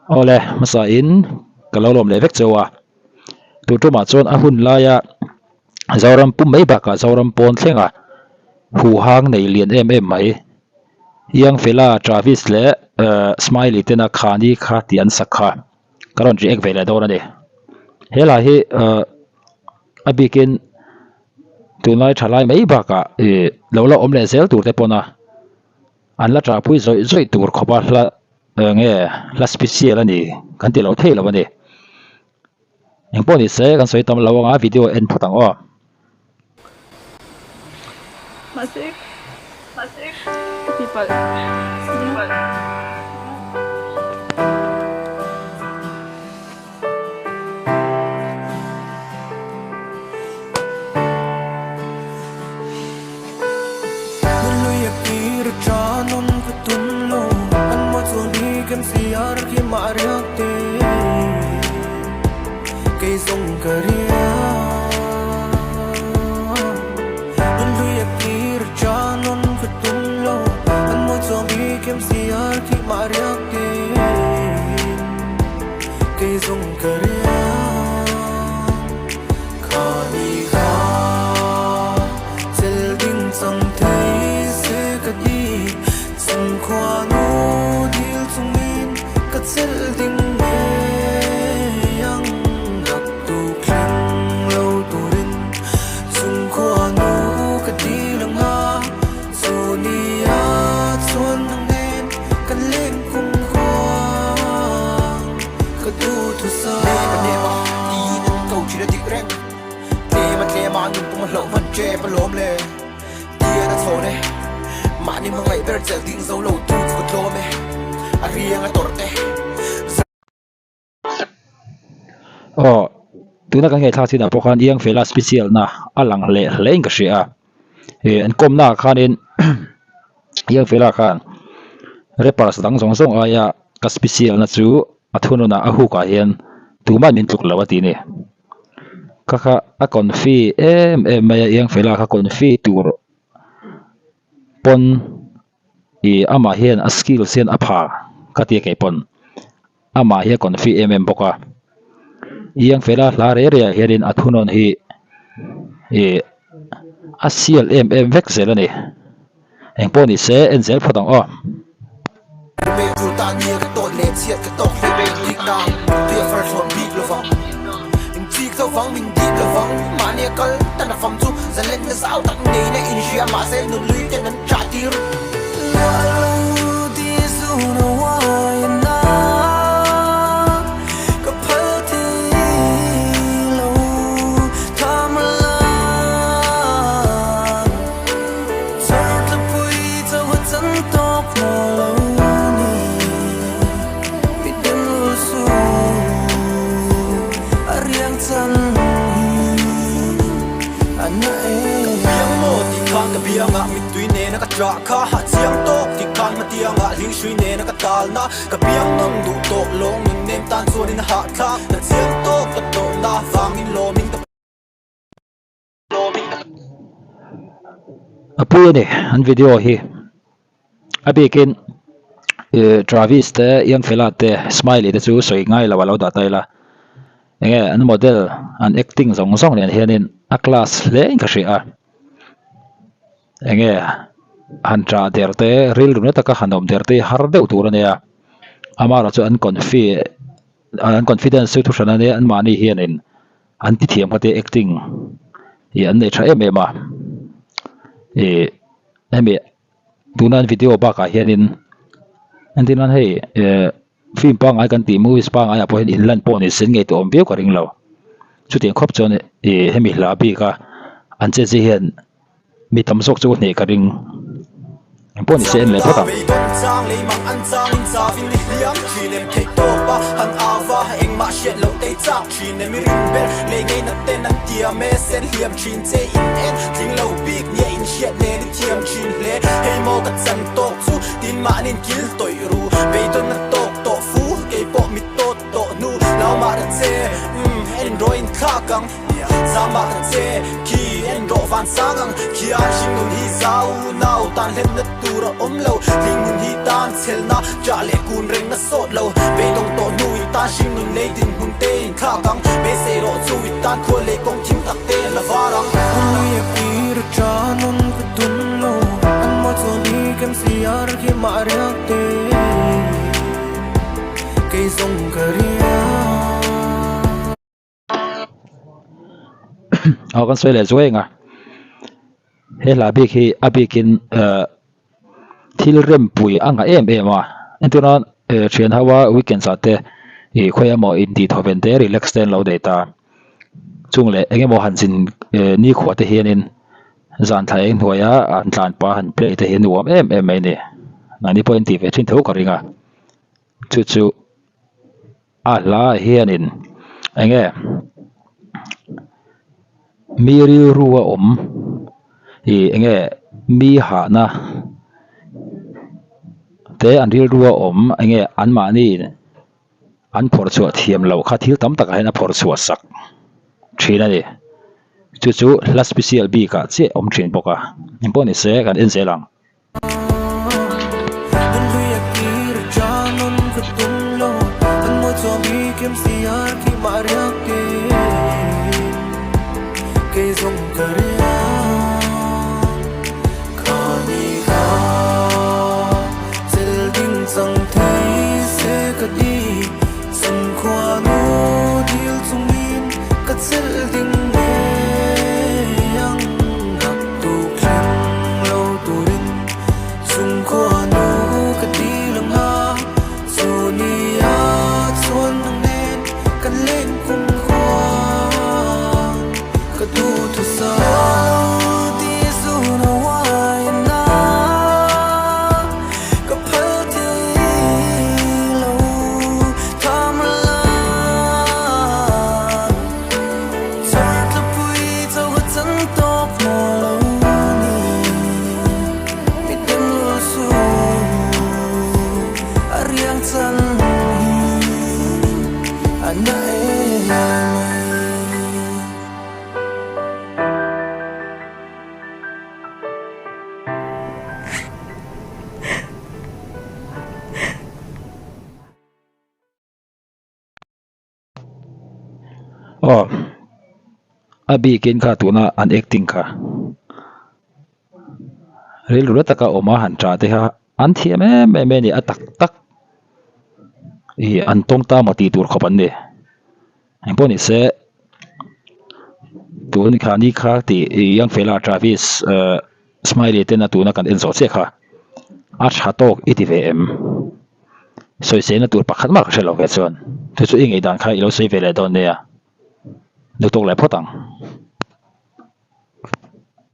Awle, hmasa in ka lo lawm leh vek cheu a, tu tumah chuan a hun laia Zoram pum mai bakah Zoram pawn thlenga huhang nei lian em em mai Young Fella, Travis leh Smiley tena Khani kha tih an sak kha ka rawn react ve leh dawn a ni. He lah hi a bikin tunlai thalai mai bakah ih lo la awm leh zel tur te pawna an la ṭahpui zawih zawih tur khawpa hla eng nge hla special a ni kan ti lo thei lo a ni. Eng pawh ni se kan sawi tam lo anga video en phawt ang aw. Mahse mahse ka ti palh nia. Aw tuna kan ngaihthlak chinah pawh khan Young Fella special na a lang leh hle in ka hria a ih an kawmna ah khanin Young Fella khan rappers dang zawng zawng aia ka special na chu a thununah a hook ah hian tuman min tluk lo a ti a ni. Kha kha a confi em em mai a Young Fella kha confi tur pawn ih amah hian a skills hian a pha ka ti a kei pawn amah hi a confi em em bawk a Young Fella hla reh reh ah hianin a thunawn hi ih a sial em em vek zel a ni engpawh ni se en zel phawt ang aw. A pui a ni an video hi a bikin ih Travis te Young Fella te Smiley te chu sawi ngai lo a lo dah ta ila enge an model an acting zawng zawng nen hianin a class hle in ka hria a enge han ṭah der te rilru na taka han awm der te hi har deuh tur a nia amaherawhchu an confi an confidence chu thuhran a nia anmahni hianin. An ti thiam kha te acting ih an nei tha em em a ih hemi tuna an video bakah hianin entir nan hei eh film pangngai kan tih movies pangngai ah pawh hian inlan pawh ni se ngei tawh awm viau ka ring lo chutiang khawp chuan ih hemi hla bik a an che zia hian. Mi tam zawk chu hneh ka ring. Eng pawh ni se en leh phawt ang. Zama ka che khi en rawh van sang ang Khian hringnun hi zau nau tan hlenna tur a awm lo Hlingnun hi tan chhelna chah leh kun reng a sawt lo Beidawng tawh hnu. tan hringnun lei dinhmun te in thlak ang Beisei rawh chu i tan khua lei kawng thim tak te la var ang. Hmui a kir a nawn ka tum lo An mawi chuan i kem si a rak hi mah riak te Kei zawng ka ria. Aw kan sawi leh zuai ang a he hla bik hi a bikin eh thil rempui a ngah em em a entir nan eh thian ho a weekends ah te ih khawi emaw intih thaw ven te relax te an lo nei ta chung leh eng emaw han zin eh nikhua te hianin zan thla eng hnuaia an tlan pah han play te hi a nuam em em mai a ni mahni pawhin tih ve thin tho ka ring a chu chu. A hla hianin eng nge mi rilru a awm ih eng nge mi hahna te an rilru a awm eng nge anmahni an phawrh chhuah thiam loh kha thil tam takah hian a phawrh chhuah sak thin a ni chu chu hla special bikah chiah a awm thin bawk a engpawh ni se kan en zel ang. Aw a bikin kha tuna an acting kha rilru la taka awm a han tah te kha an thiam em em mai a ni a tak tak ih an tawng ta maw tih tur khawp an ni engpawh ni se tun kha ni kha tih ih young fella Travis ehh Smiley tena tuna kan en zawh chiah kha a tha tawk i ti ve em. Sawiselna tur pakhat mah ka hre lo ve chuan chu chu i ngaihdan kha i lo sawi ve leh dawn nia. Duhtawk leh phawt ang.